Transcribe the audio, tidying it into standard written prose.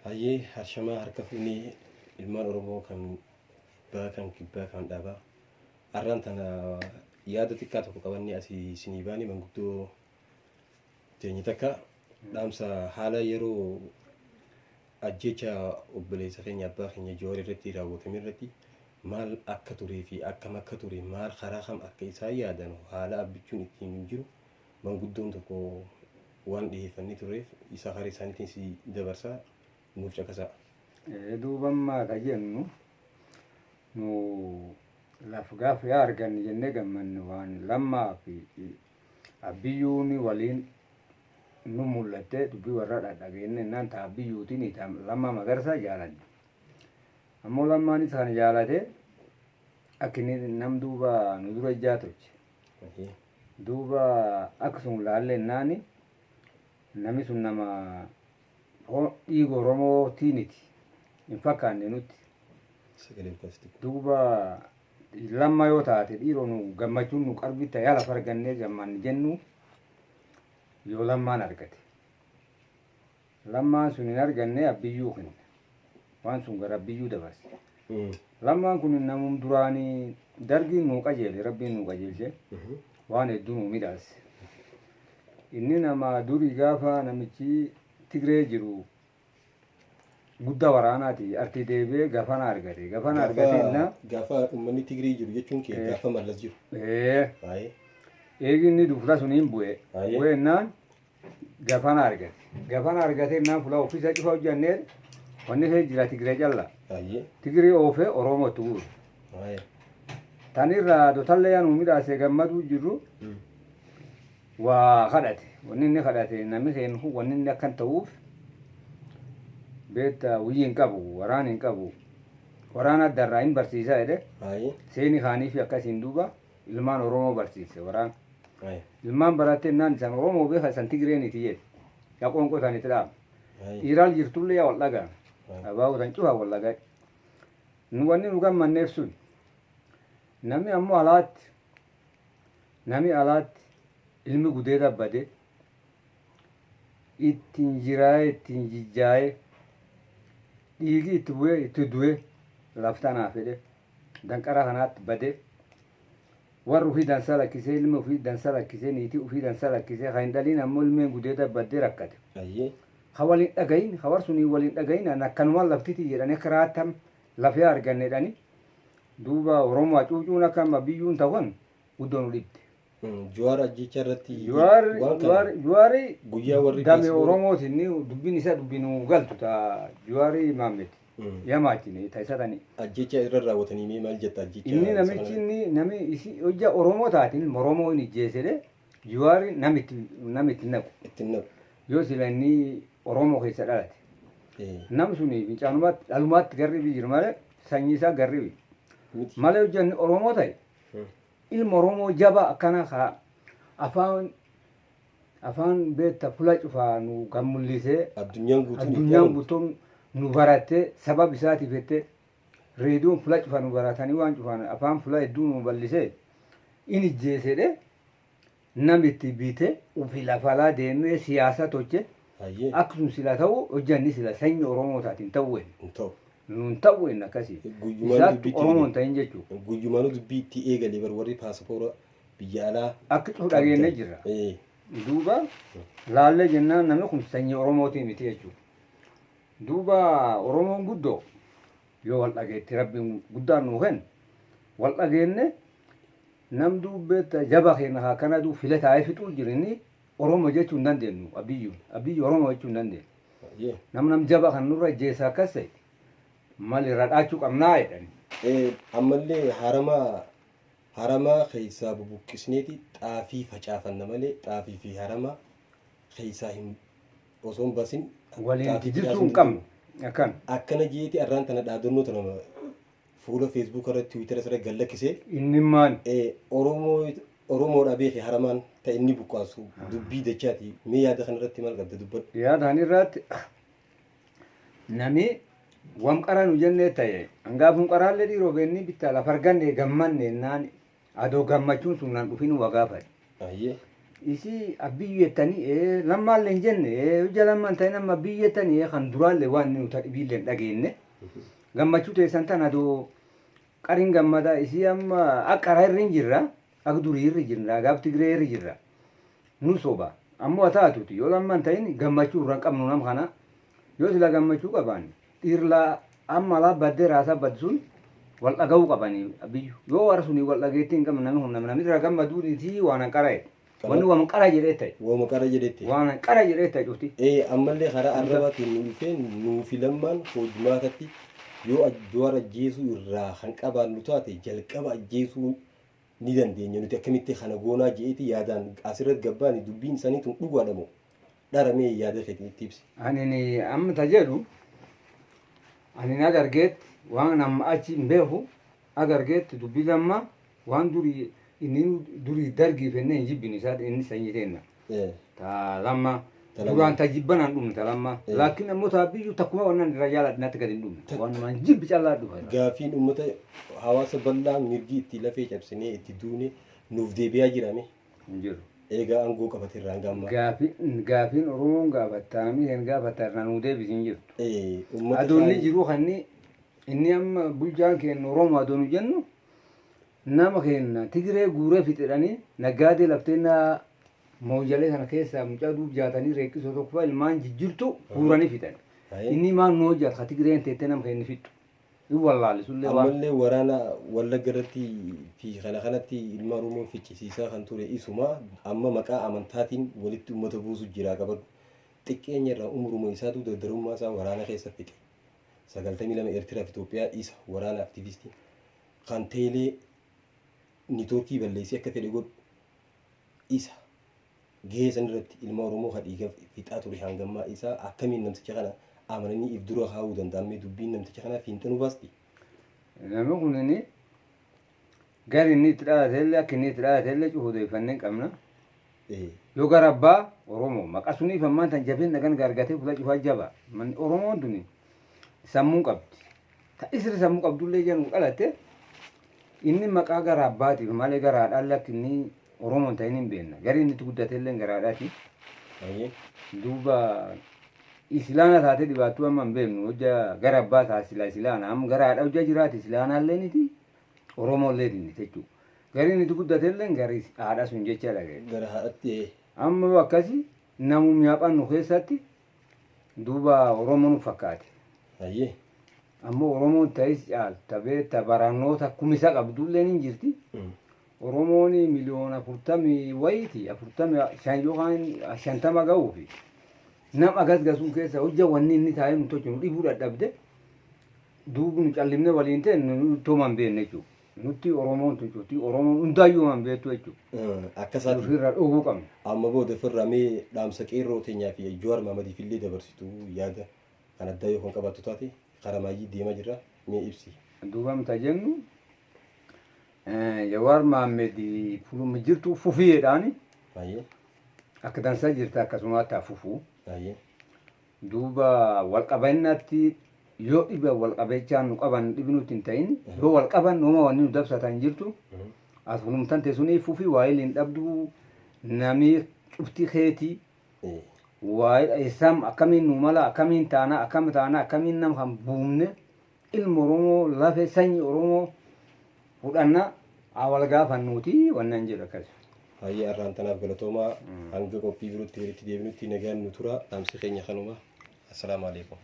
Hayyee harshamaa harka fuunee ilmaan Oromoo kan baha kan kibbaa kan dhaabaa. Har'aan tana yaada xiqqaa tokko qabannee asii isinii baane manguddoo teenye takka dhaamsa haala yeroo ajjeecha obboleessa keenya abbaa keenya Jawaar irratti raawwatame irratti maal akka turee fi akkam akka ture maal karaa kam akka isaan yaadan haala abbichuun ittiin jiru manguddoon tokko waan dhiyeeffannee turreef isa karaa isaaniitiin si dabarsaa nuuf caqasaa. Duuba ammaa ka jennu nu laf gaaf yaa arganne jennee gammanne waan lammaa fi abbiyyuun waliin nu mul'atte dubbii warra dhadhageenne naan ta abbiyyuutiin ta lammaa magarsaa jaalanne. Ammoo lammaanis kan jaalate akka inni nam duuba nu dura ijjaa tolche. Duuba akka sun laallee naani namni sun nama dhiiga Oromootiiniti hin fakkaanne nutti. Duuba lamma yoo taate dhiiroo nu gammachuun nu qarbii ta'e lafa argannee gammanne jennu yoo lammaan argate. Lammaan sun hin arganne abbiyyuu kenne. Waan sun gara abbiyyuu dabarse. Lammaan kun namum duraanii dargiin nuu qajeele rabbiin nuu qajeelche waan hedduu nuu midhaase. Inni nama durii gaafa namichi Tigree jiru guddaa waraanaati arti deebi'ee gafana argate. Gafana argate na Gaafa uummanni Tigree jiru jechuun kee gaafa Mallas jiru. Eegi inni dufla suniin bu'e. Bu'e naan gafana argate. Gafana argate naan fuula ofiisa cufa hojjannee wanni kee jira Tigree calla. Tigree oofee Oromoo itti guure. Tanirraa dotallee yaa nuu midhaase gammaduu jirru waa kadhate. Wanni inni kadhate namni keenya kun wanni inni akkan ta'uuf beektaa wiyyi hin qabu waraan hin qabu waraana adda irraa hin barsiisaa jedhe seeni kaanii fi akkasiin duuba ilmaan Oromoo barsiise waraan. Ilmaan barattee naan isaan Oromoo beeka isaan Tigreeniiti jedhe. Yaa qoonqoo isaaniitti dhaama. Dhiiraal jirtullee yaa wal dhagaan. Abaaboo tan cufaa wal dhagaye. Nu wanni nu gammanneef sun namni ammoo alaatti nami alaatti ilmi gudeeda bade ittiin jiraayee ittiin jijjaayee dhiigi itti bu'ee itti du'e laftanaa fedhe danqara kanaatti bade warri ofii dansa lakkisee ilmi ofii dansa lakkisee niitii ofii dansa lakkisee kan hin dhaliin ammoo ilmeen gudeeda baddee rakkate. Ka waliin dhagayin ka war sunii waliin dhagayin an akkanumaan laftiti jedhanii akka raattam lafee arganne jedhanii duuba Oromoo hacuucuun akka amma biyyuun ta'uun guddoo nu dhibde. Jawaar ajjeechaa irratti Jawaari guyyaa warri dame Oromootiin dubbiin isaa dubbii nu galtu ta Jawaari Maammeeti. Yamaachine ta isa tani. Ajjeechaa irra raawwatanii mee maal jetta ajjeechaa? Inni namichi inni nami isi hojja Oromoo taatiin Oromoo hin ijjeessedhe Jawaari namitti naqu. Ittiin naqu. Yoo sila inni Oromoo keessa dhalate. Nam suni fincaanumatti dhalumaatti garri jiru malee sanyii isaa garri malee hojja inni Oromoo ta'e ilma Oromoo jaba akkana ka afaan afaan beekta fula cufaa nu kan mul'isee Addunyaan guutuun nu barattee sabab isaatiif jettee reediyoon fula cufa nu baratanii waan cufaan afaan fula hedduu nu bal'isee inni ijjeesedhe namitti bite ufi lafalaa deemee siyaasa tolche akkasuma sila ta'u hojjanni sila sanyii Oromoo taatiin ta'u nuun ta'u hin akkasii. Isaatti Oromoo hin ta'in jechuudha. Guyyumaanuu dubbii itti eegale bar warri paasapoora biyya alaa. Akka cufu dhageenye jirra. Duuba laallee jennaan namni kun sanyii Oromootii miti jechuudha. Duuba Oromoon guddoo yoo wal dhageetti rabbiin guddaan nuu kennu wal dhageenne nam duubbeetta jaba keenya haa kana duu fila taa'ee fixuu jirinni Oromoo jechuu hin dandeenyu abiyyuun abiyyi Oromoo jechuu hin dandeenyu. Nam nam jaba kan nurra ijjeessaa akkas ta'e mal irra dhaachuu qabnaa jedhani. Ammallee haramaa keessaa bubuqqisneeti xaafii facaafanna malee xaafii fi haramaa keessaa hin osoo hin basin waliin jijjiirtuu hin qabnu akkan. Akkana jeeti arraan tana dhaadannoo tana fuula feesbuuk irratti tiwiitara irratti gallakkisee. Inni maal? Oromoodha beeke haramaan ta'e inni buqqaasu dubbii dachaati. Mee yaada kana irratti maal qabda dubbadhu? Yaada kana irratti nami wam qara nu jennee ta'e hangaafun qaraallee dhiiroo beenni bittaa lafa arganne gammanne naan adoo gammachuun sun naan dhufin waa gaafate. Isii Abbiyyu jettanii Lammaallee hin jenne, hojja Lammaan ta'in amma Abbiyyu jettanii, kan duraallee waan nu tadhibiillee hin dhageenye. Gammachuu teessan tana doo qarin gammada isii amma akka qaraa irra hin jirra, akka durii irra jirra, gaaf Tigree irra jirra. Nu soba. Ammoo haa taatuti yoo Lammaan ta'in gammachuu irra hin qabnu nam kana. Yoo sila gammachuu qabaanne dhiirlaa amma alaa baddee raasaa baddu sun wal dhaga'uu qabanii Abbiyyu. Yoo warra sunii wal dhageettii hin qabne, namni kun namni irraa gammaduu isii waan hanqara'e. Wanni waan qara jedhee ta'e. Waama qara jedhetti. Waan qara jedhee ta'e cufti. Ammallee karaa arrabaatiin nu dhufee nuufi Lammaan hojmaatatti yoo Jawaar ajjeesuu irraa kan qabaannu taate jalqaba ajjeesuu ni dandeenya, nuti akkamitti kana goonaa je'eeti yaadaan asirratti gabbaani. Dubbiin isaanii tun dhugaadha moo dharamee? Yaada keetiin itti ibsi. Ani amma ta jedhu, ani agargeetti waan amma achi hin beeku, agargeetti dubbii Lammaa waan durii inni durii dargiif inni hin jibbinu isaa inni sanyii teenna. Ta Lammaa duraan ta jibbanaan dhumne ta Lammaa. Laakiin ammoo ta Abbiyyuu takkuma wannan irra jaaladhe natti gadi hin dhumne. Waan jibbi callaa dhufa. Gaafiin uummata hawaasa bal'aa mirgi itti lafee cabsinee itti duune nuuf deebi'aa jirame? Hin jiru. Eegaa aangoo qabate irraa hanga ammaa. Gaafiin Oromoon gaafatta, namni kan gaafata irraa nuu deebisi hin jirtu. Adoonni jiru kanni inni amma bulchaan keenya Oromoo adoonu jennu nama keenya Tigree guuree fixedhanii naggaadee lafteenna moojalee sana keessaa mucaa duub jaatanii reeqqisoo tokko fa'a ilmaan jijjiirtu guuranii fixan. Inni maal nu hojjata ka Tigreen teettee nama keenya fixxu? Inni wallaallisullee waan. Ammallee waraana Wallagga irratti fi kana kanatti ilma Oromoo ficcisiisaa kan ture isuma. Amma maqaa amantaatiin walitti uummata buusu jira, qabadhu. Xiqqeenya irraa umruma isaatu dardarummaa isaa waraana keessa fixe. 92 Eertiraa fi Itoophiyaa isa waraana aktivistii kan teelee niitoorkii balleessee akka fedhe godhu isa gahee san irratti ilma Oromoo ka dhiiga fixaa ture hangammaa isaa akkamiin namticha kana amananii if dura kaa'uu danda'amee? Dubbiin namticha kanaa fiinxanuu baasti. Namni kun inni gari inni itti dhalate illee, akka inni itti dhalate illee cufa odeeffannee hin qabna. Yoo gara abbaa Oromoo maqaa suniif ammaan tan jabeen dhagan gargatee fuula cufaa jaba. Manni Oromoon tuni sammuu qabdi. Ta isri sammuu qabdullee jedhu dhalatte inni maqaa gara abbaatiif malee gara haadhaallee akka inni Oromoon ta'in hin beekna. Gari inni itti guddate illee gara haadhaati. Duuba Islaana taatee dhibaattuu amma hin beeknu. Hojja gara abbaa isaa sila Islaana, amma gara haadha hojja jiraate Islaanaallee niti, Oromollee niti jechuudha. Gari inni itti guddate illee gari haadha sun jecha dhagaye. Gara haadhatti. Amma yoo akkasi namum nyaaphannu keessatti duuba Oromoo nu fakkaate. Ammoo Oromoon ta'is caalta beekta, barannoota kumisa qabdullee ni jirti. Oromoon miliyoona 40 wayiiti, 45 yookaan 50 ga'uufi nam agas gasuun keessa hojja wanni inni taa'ee nu tolchu nu dhibuu dadhabde, duuba nu callimne waliin ta'e nu tooma hin beekne jechuudha. Nutti Oromoon tun cufti Oromoon hundaayyuu hin beektu jechuudha. Akka isaatiin. Ofirraa dhowwuu qabna. Amma booda ofirraa mee dhaamsa qeerroo teenyaa fi Jawaar Mahamadiif illee dabarsitu, yaada kan addaa yoo kan qabaattu taate, karaa maayyii deemaa jirra, mee ibsi. Duuba mta jennu, Jawaar Mahammed fuluma jirtu fufiidhaani akka dansaa jirta akkasumaatti haa fufuu. Duuba walqabannatti yoo dhiba walqabechaan nu qaban dhibnutti hin ta'in, yoo walqaban numa wanni nu dabsatan jirtu as fulumtan teessunii fufii waa'ee hin dhabdu, namni cufti keetii waa'ee eessam akkamiin nu mala, akkamiin taana, akkam taana, akkamiin nam kan buumne ilma Oromoo lafe sanyii Oromoo fudhanna haa wal gaafannuuti wannan jedhu akkas. Baay'ee arraan tanaaf galatoomaa, hanga qophii birootti walitti deebinutti nagaan nu tura, dhaamsi keenya kanuma. Assalaamu alaikum.